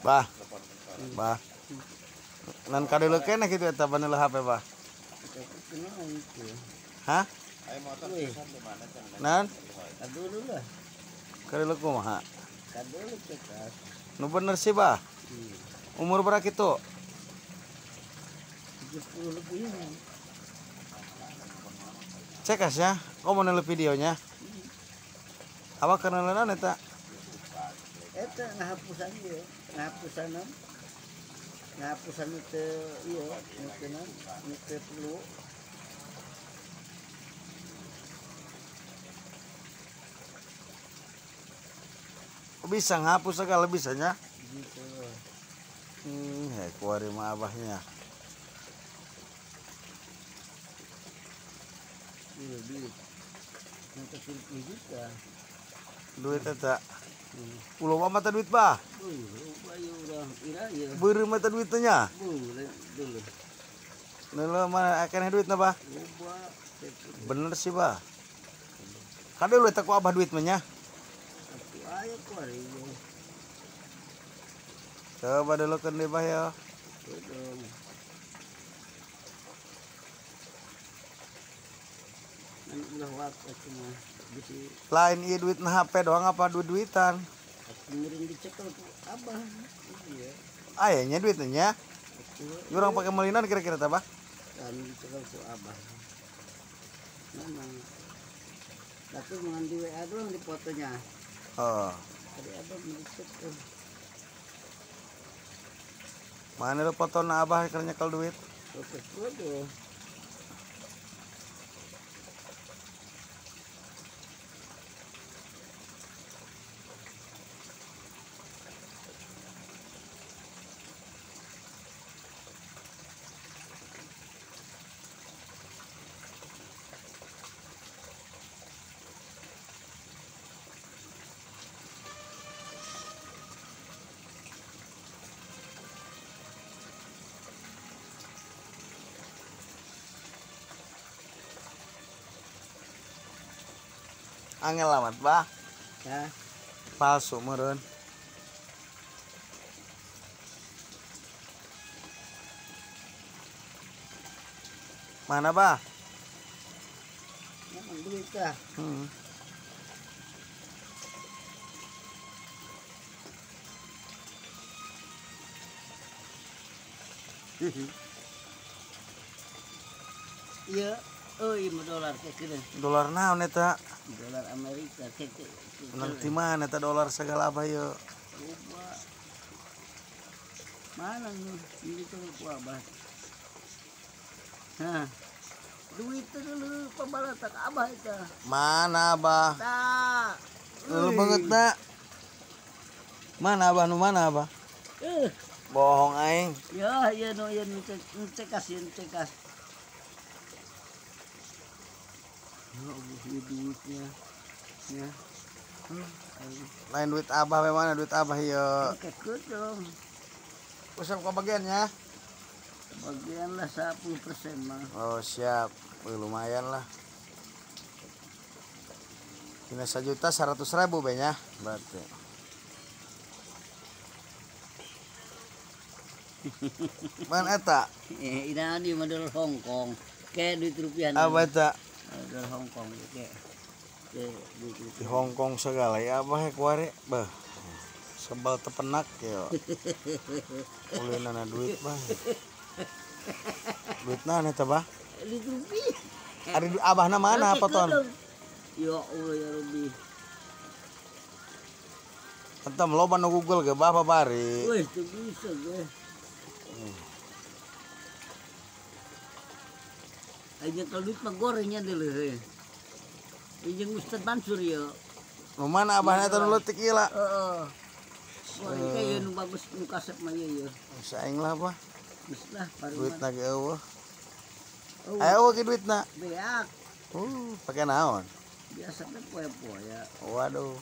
Bah. Bah. Nan kadeuleu keneh kitu eta baneuleuh HP, Bah. Hah? Nan? Kadeuleu lah. Kadeuleu kumaha? Kadeuleu cekas. Nu bener sih, Bah. Umur berapa kitu? 70 lebih. Cekas ya, kau mau nele videonya? Apa karena naon eta? Eta ngahapusan ieu, ngahapusan ngahapusan teu ieu, teu naon, teu perlu. Bisa ngapus segala bisanya? Gitu. Kuari mah abahnya. Iya, duit. Nanti 10 juta. Duit eta. Ulah mata duit, Bah. Beureum mata duitnya. Dulu. Neuleuh mana akeh duitna, Bah? Bener sih, Bah. Kadeuleuh eta ku abah duit mah nya. Aya kuari. Coba dulu deui, Bah ya. Lain ieu duit na HP doang apa duit-duitan? Ngiring dicekel ku abah. Iya. Aya nya duitnya nya. Urang pake melinan kira-kira tah, Bah? Kan dicekel ku abah. Memang. Tapi mengan di WA doang dipotonya. Oh. Tadi abah dicekel. Mana lu foto na abah keur nyekel duit? Oke, foto. Angel amat, Bah. Ya. Palsu meureun. Mana, Bah? Memang duit kah? Iya, oh iya dolar kira. Dolar naon eta? Dolar Amerika keke. Menang di mana eta dolar segala apa yeuh? Mana nih? Ini tuh ku abah. Hah. Duit dulu pembalatak abah eta. Mana abah? Tah. Lu banget nak. Mana abah nu mana abah? Bohong aing. Ya, ya nu ieu nu cekas ieu cekas. Ya Allah, ini duitnya. Ya. Lain duit abah mana duit abah ieu? Oke, dong. Usap kebagiannya. Bagian lah 10% mah. Oh, siap. Lumayan lah. Ini 1.100.000 be nya berarti. Man eta? Ini model Hong Kong. Kayak duit rupiah. Apa eta? Dolar Hong Kong kayak di Hong Kong segala ya abah kuari bah sebal tepenak ya ulinana duit bah duit naon eta bah duit rupiah ari abahna mana poton ya Allah ya Rabbi entam loba nu Google ge bah babari weh teu bisa ge aja kalau duit mah gorengnya dulu heuh. Jeung Ustad Mansur ya. Nu mana abahna eta nu leutik ieu lah. Heeh. Goreng teh ieu nu bagus nu kasep mah ieu. Geus aing lah, Bah. Geus lah duitna ge eueuh. Aya eueuh ge duitna. Beak. Pake naon? Biasa teh poe-poe ya. Waduh.